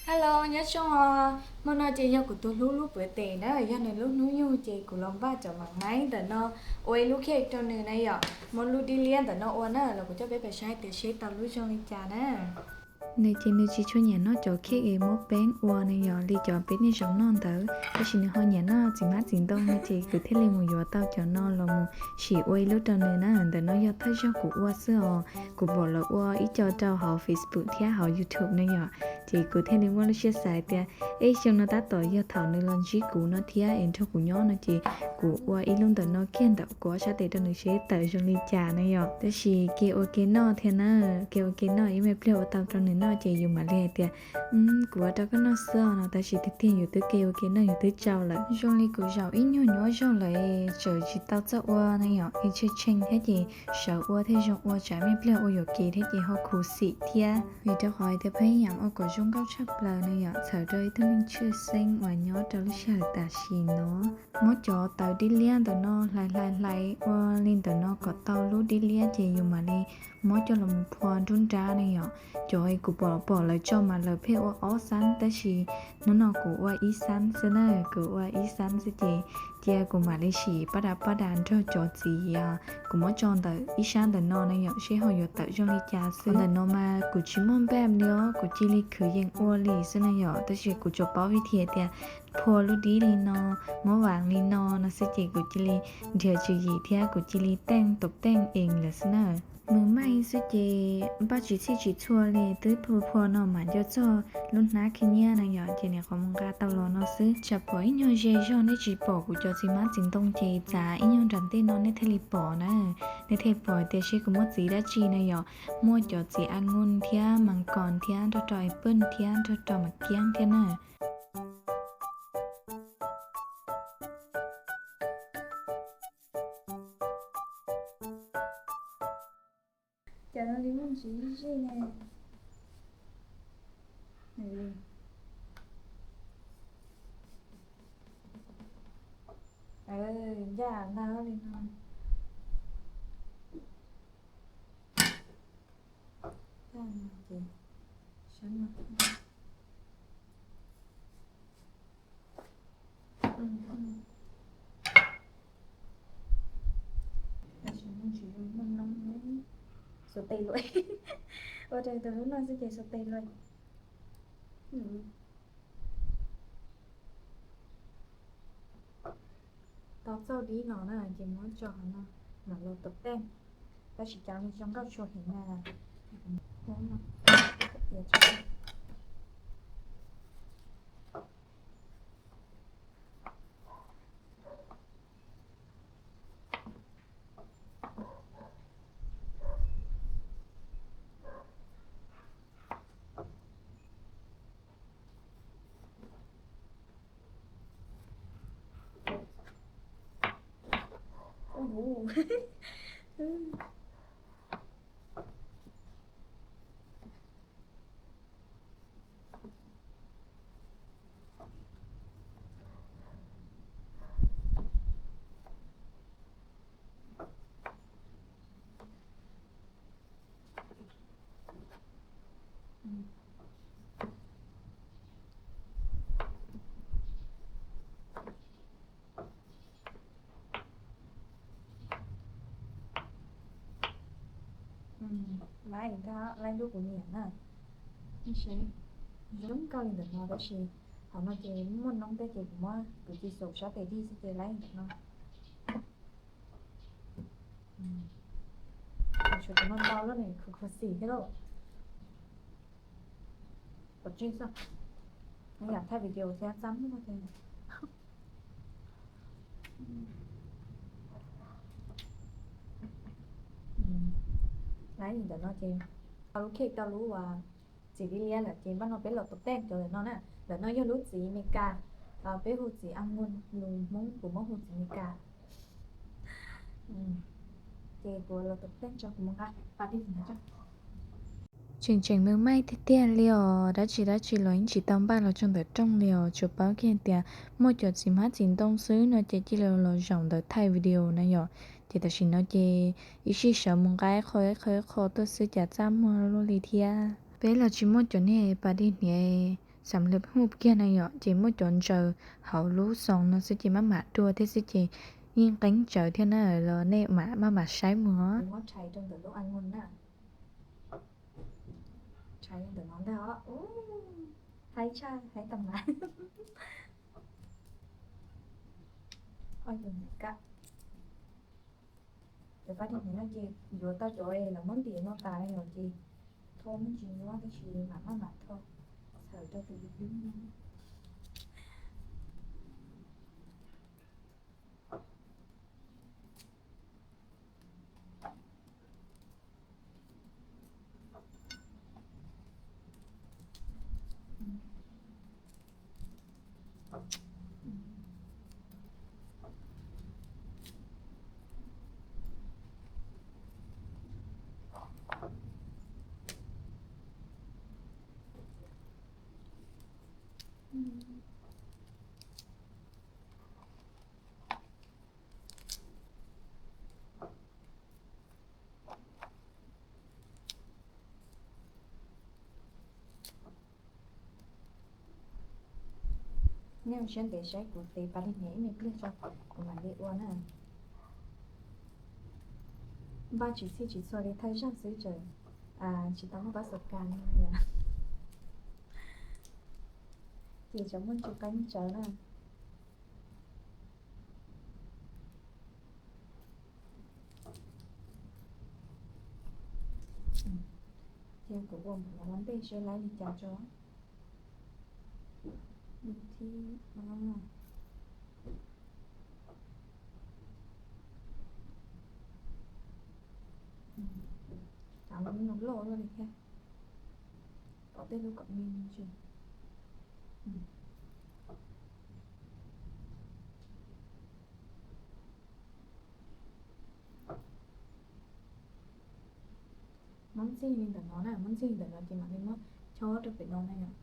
Hello, nyob zoo os. Hmo no ces yog kuv tus hlub lub puav tes na, yog nws lub hnub yug ces kuv los npaj cov mav maib ntawm no ua ib lub cake rau nws na yom. Muab lub dib liab ntawm no ua na, los kuv coj peb pais saib tias seb tau lub zoo li cas na. Nws ces nws tsis tshua nyiam noj cov cake es muab peeb ua na yom, li cov peb niaj zaus noj ntawd, tab sis nws ho nyiam noj txiv hmab txiv ntoo no ces kuv thiaj li mus yuav tau cov no los mus sim ua ib lub rau nws na. Ntawm no yog thawj zaug kuv ua xwb os, kuv pom lawv ua ib co rau hauv Facebook thiab hauv YouTube na yom, ces kuv thiaj li muaj lub siab xav tias, eb, xyoo no tab tom yog thaum nws los ntsib kuv no thiab es nrog kuv nyob no ces kuv ua ib lub ntawm no kiag ntawm kuv ob sab tes rau nws seb tawm zoo li cas na yom. Tab sis ke ua ke noj thiab na, ke ua ke noj ib me pliag ua tau rau nws noj ces yus mam li hais tias, kuv ua rau koj noj xwb os no, tab sis tiag tiag yus twb ke ua ke noj yus twb tsau lawm. Zoo li kuv zaum ib nyuag nyuaj zog lawm es tseem tsis tau txawj ua na yom, es tshee tshee thiab ces sawv ua thiaj zoo ua, tsam me pliag ua yuam kev thiab ces ho khuv xim thiab. Vim rau qhov hais tias phab ib yam ua kom zoo nkauj tshaj plaws na yom, txhawm rau ib tug neeg tshwj xeeb uas nyob rau lub sij hawm tam sim no. Muab cov tawv dib liab ntawm no hlais hlais hlais ua li ntawm no kom tau lub dib liab ces yus mam li muab coj los mus phua nruab nrab na yom. Cov kuv pom pom lawv tso mas lawv pheej ua ob xab, tab sis hnub no kuv ua ib xab xwb na, kuv ua ib xab xwb ces cia kuv mam li sim pab dav pab dav nrog cov txiv kuv muab tso ntawm ib sab ntawm no na yom, seb ho yuav tawm zoo li cas xwb. Ntawm no mas kuv tsis muaj npaj li os, kuv cia li khwv yees ua li xwb na yom, tab sis kuv tsuas paub vim tias phua lub dib li no, muab vav li no no xwb ces kuv cia li nrhiav tswv yim thiab kuv cia li teej tom teej ees lawm xwb na. Mws maij xwb ces npaj tsis txhij tsis txhua li, twb phua phua no mas nco txog lub hnab khib nyiab na yom, ces nim qhov mus nqa tau los no xwb. Tsam pom ib nyuag ze zog nej tsis pom kuv cov txiv hmab txiv ntoo ces txav ib nyuag nram ntej no nej thiaj li pom na. Nej thiaj pom tias seb kuv muaj txiv dab tsi na yom, muaj cov txiv a ngun thiab mas koos thiab nrog rau apple thiab nrog rau mas kiab thiab na. Cas no li muaj ntsis zij zij ne. Ncaj ntag li no. Ces sab no. Tab sis muaj ntsis muaj noob, xuas tes luaj. Ua rau tus hlub noj xwb ces xuas tes luaj. Tau txauj dib no na ces muab tso hauv no mam los tom tej. Tab sis cas zoo nkauj tshua heev na. Laib ntag, laib lub kuv nyiam na. Seb, zoo nkauj li ntawm no tab sis hauv no ces muaj noob tej ces kuv muab kuv cia xaus sab tes dib xwb ces laib ntawm no. Tshuav tus no ntau lub nws khuv khuv xim thiab lauj. Pom tseeb xwb. Yam thaij video thiab txaj muag thiab. Laib li ntawm no ces tau lub cake tau lub uas txiv dib liab lawm ces npaj no peb los tom tej cov lawm no na. Lawm no yog lub txiv Amelikas, peb hu txiv a ngun, lus Hmoob kuv muab hu txiv Amelikas. Ces kuv los tom tej tso kuv mus nqa pas dej ntawd tso. Tseem tseem me maij tiag tiag li os, dab tsi dab tsi los yeej tsis tau npaj los tso ntawm rooj li os, tsuas paub kiag tias muaj cov txiv hmab txiv ntoo xwb no ces cia li los zaum ntawm thaij video na yom. Ces tam sim no ces ib sij sawv mus nqa ib qho ib qho ib qho tuaj xwb cas txaj muag luaj li thiab. Peb los tsis muaj cov niag pas dej hniav xam lwm hu kiag na yom, ces muaj cov ntsaws hauv lub xoos no xwb ces maj mam dua thiab xwb ces yeej qeeb tsawv thiab na, los nej mam maj mam saib mus os. Tshais ntawm no ntag os. Haib tshaj, haib tas mas. Oj, yus nim kam. Cov paj dej ntawm no ces yuav tau cov lawv muab ntim no tas li lawm ces thau me ntsis no tab sis mam maj mam thau txhawm rau tus dub dub no. Nej ua siab ntev saib kuv tes paj dej ib me pliag tso, kuv mam li ua na. Npaj tsis txhij tsis txhua li, thaij zaj xwb tseem tsis tau muaj pab xos kas li. Ces tseem muaj ntsis qeeb tsawv na. Ces kuv ua mus ua ntej seb laib li cas tso. Thib no. Cov loj loj li thiab. Pom tej lub kom me me tsev. Muab ntxig li ntawm no na, muab ntxig li ntawm no ces mam li muab chob rau pem no na yom.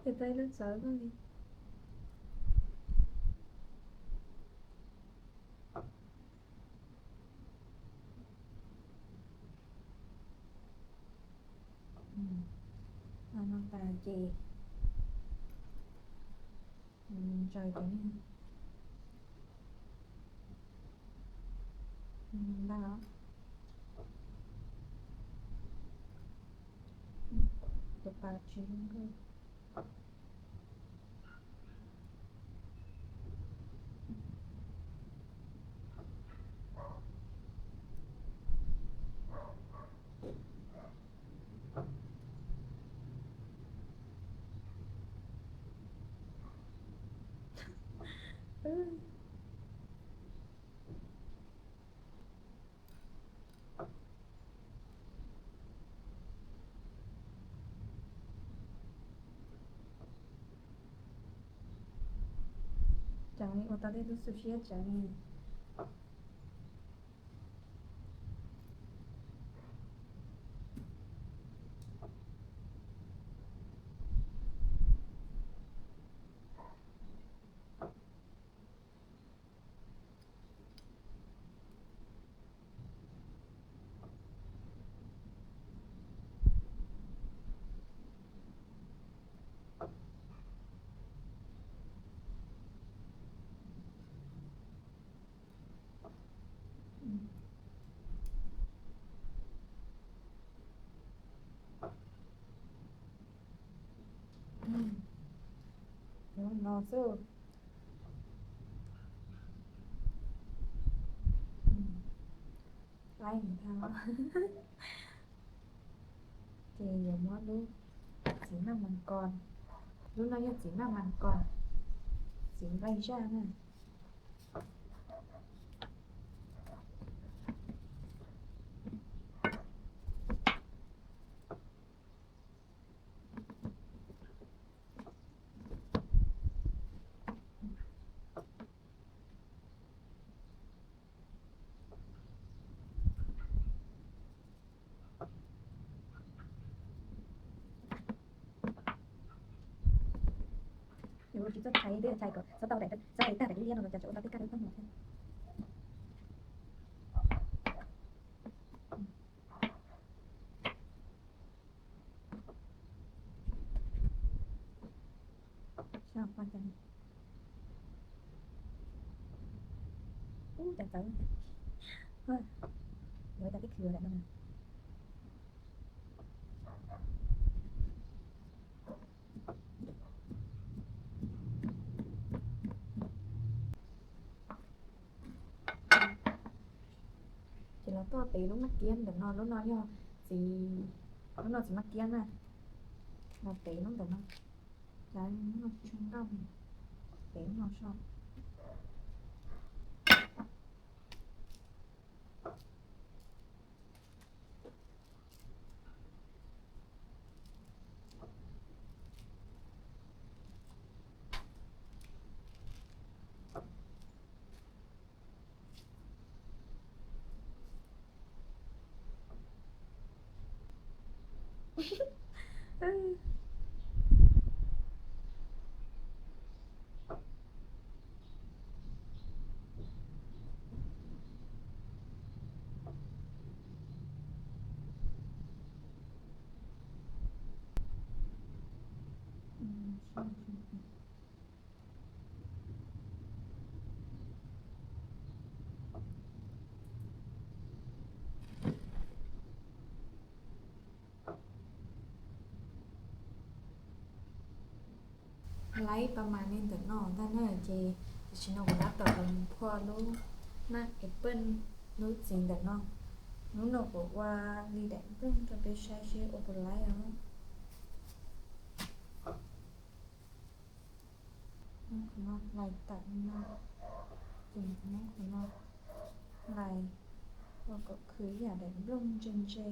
Ces tau ib lub txawv koj li. No tas ces ntsaws cov ntag. Tus pas tsis zoo nkauj. Tseem ua tau tej lub xu siab tseem. No xwb. Laib ntag. Ces yuav muab lub txiv naj mas kos, lub no yog txiv naj mas kos, txiv nqaij zaj na. Tsis txawj tshais, twb yog tshais kom txhob tau daim, txhob tshais tag daim liab no los cov tsam ua tau tej kab dawb paug no thiab. Ub, cov txawv, yuav cov tib khwv lawm no. Ces los tuaj pem lub maj kiab ntawm no, lub no yog txiv, lub no txiv maj kiab na, los pem lub ntawm no, lub no tsis zoo nkauj, pem lub no so. Laib pas mas li ntawm no ntag na, ces tam sim no kuv tab tom los phua lub maj apple, lub txiv ntawm no. Hnub no kuv ua li daim nplooj rau peb saib seb ua puas laib os. Muab qhov no hlais tawm no, ces muab qhov no hlais ua kom khwv ib yam daim nplooj ntse ntse.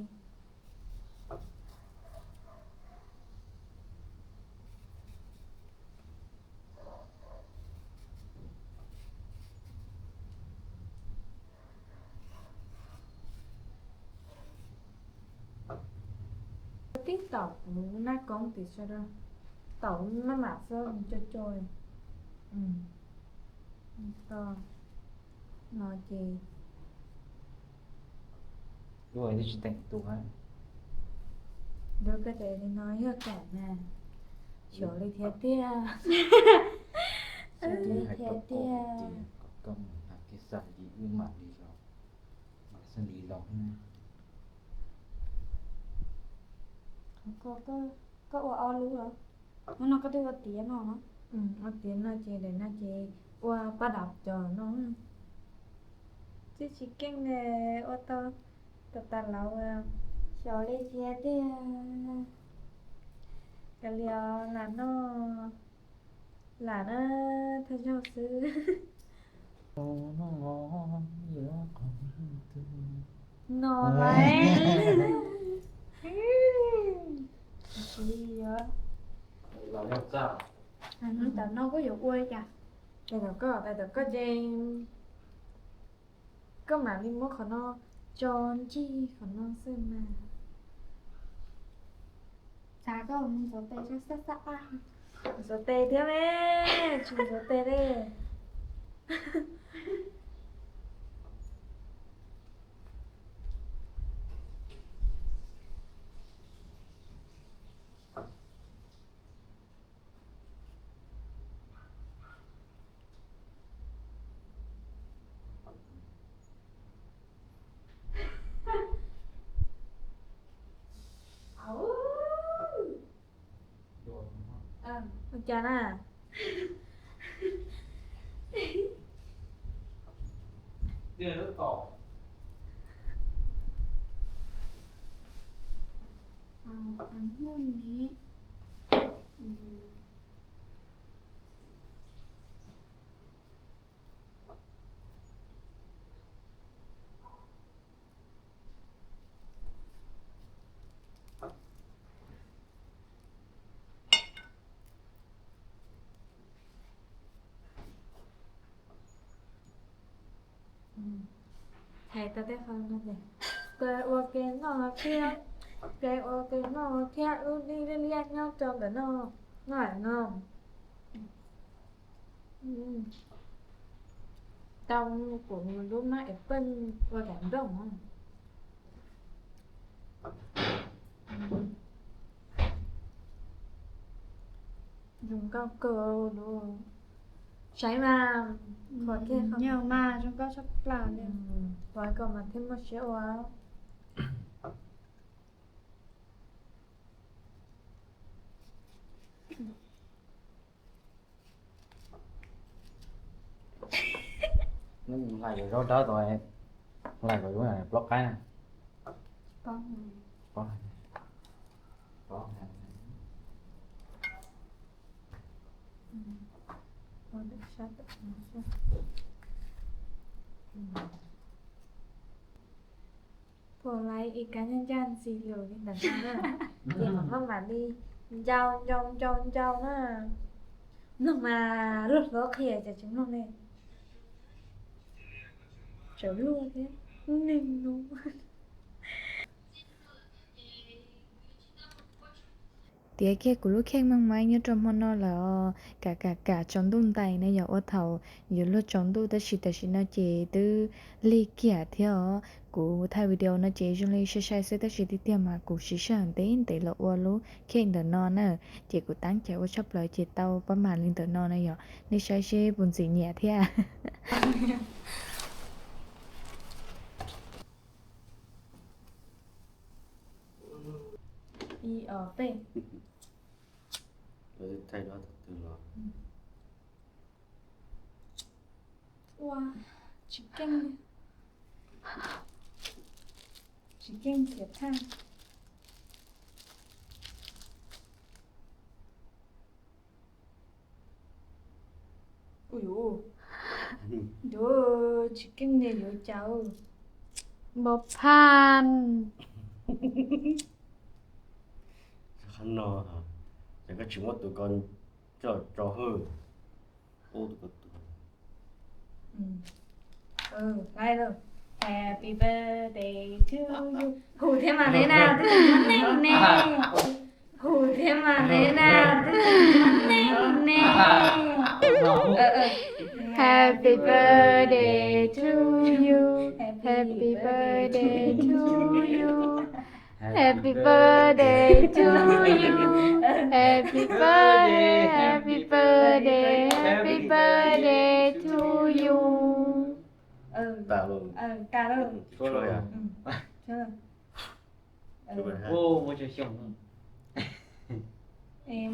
Tib taum kuv naj koob tim sawv daws, taum maj mam xwb co co. No ces tsis teem tus. Nrog koj cov li no yog kam na, xyov li thiab tiag. Xyov li thiab tiag. Kom koj mus hais kiag xav li wb mam li los, mam xav li los. Koj ua ob lub los? Hnub no koj twb ua tiav no los? Ua tiav no ces daim no ces ua paj dam cov no. Twb tsis keej ua tau tas tas los. Xyov li thiab tiag. Kav liam, lam noj, lam na, thawj zaug xwb. No lawm. Tam no koj yuav ua li cas? Tais tom koj, tais tom koj ces koj mam li muab qhov no tso ncig qhov no xwb mas. Xav koj mus ntxuav tes, ntxuav tes thiab me, tsis ntxuav tes li. Ua cas na? Hais tau tej qho no ces, kev ua kev noj thiab, kev ua kev noj thiab lub neej liaj liaj nyob rau ntawm no, noj no. Tau kuv lub mab es pej ua daim nplooj. Zoo nkauj kawg li. Saib mas, qhov kiag qhov nyuag mas zoo nkauj tshaj plaws li. Qhov ko mas thiaj muaj siab ua. Hlais cov zaub dawb tau, hlais kom yuav plaub qaib na. Puas laib ib kab nyuj ncaj ntxi lus li ntawd no na, ces mam maj mam li ncau ncau ncau ncau na. Mloog mas luag hlob qhia ces tsis mloog li. Tsav luaj thiab, lub neej no. Tiav kiag kuv lub kheej meej maib nyob rau hmo no lawm os. Kam kam kam tsaus ntuj ntais na yog ua thaum yuav luag tsaus ntuj tab sis tam sim no ces twb lig kiag thiab os. Kuv thaij video no ces zoo li sai sai xwb tab sis tiag tiag mas kuv siv sij hawm ntev ntev los ua lub kheej ntawm no na. Ces kuv tab cai ua tshaj plaws ces tau pab mam li ntawm no na yog nej saib seb puas ntxim nyiam thiab. Ib, os, peb. Ua, tsis keej li. Tsis keej xiam thaj. Ui yuv, yuav tsis keej li yuav cas. Npau phaj. Qhov no ces koj tsis muab tus ko coj tso hwj. Ub, tus ko tus. Laib lauj. Happy birthday to you. Hu thiab mas ne na, twb tsis muab neeg ne. Hu thiab mas ne na, twb tsis muab neeg ne. Happy birthday to you. Happy birthday to you. Happy birthday to you. Happy birthday, happy birthday, happy birthday to you. Tag lawm. Muaj tsawg xyoo?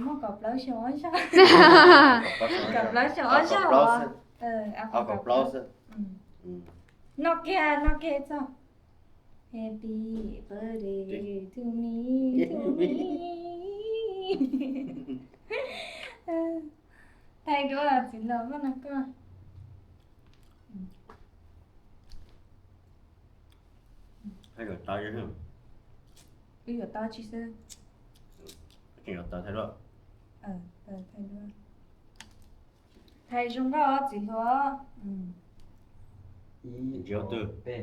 Muaj kaum plaub xyoo ob zaug. Kaum plaub xyoo ob zaug. Kaum plaub xwb. Noj kiag, noj kiag txog. Happy birthday to me, to me. Thaij duab txiv hluas muaj no koj. Thaij kom tau, wb yuav tau tsis xwb. Tseem yuav tau thaij duab. Thaij duab. Thaij zoo nkauj txiv hluas. Ntsia twg?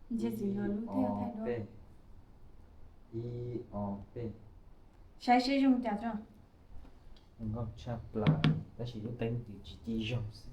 Ntsia txiv hluas lub thiaj thaij duab. Ib, os, peb. Saib seb zoo cas tso. Zoo nkauj tshaj plaws tab sis lub teeb twb tsis ci zoo xwb.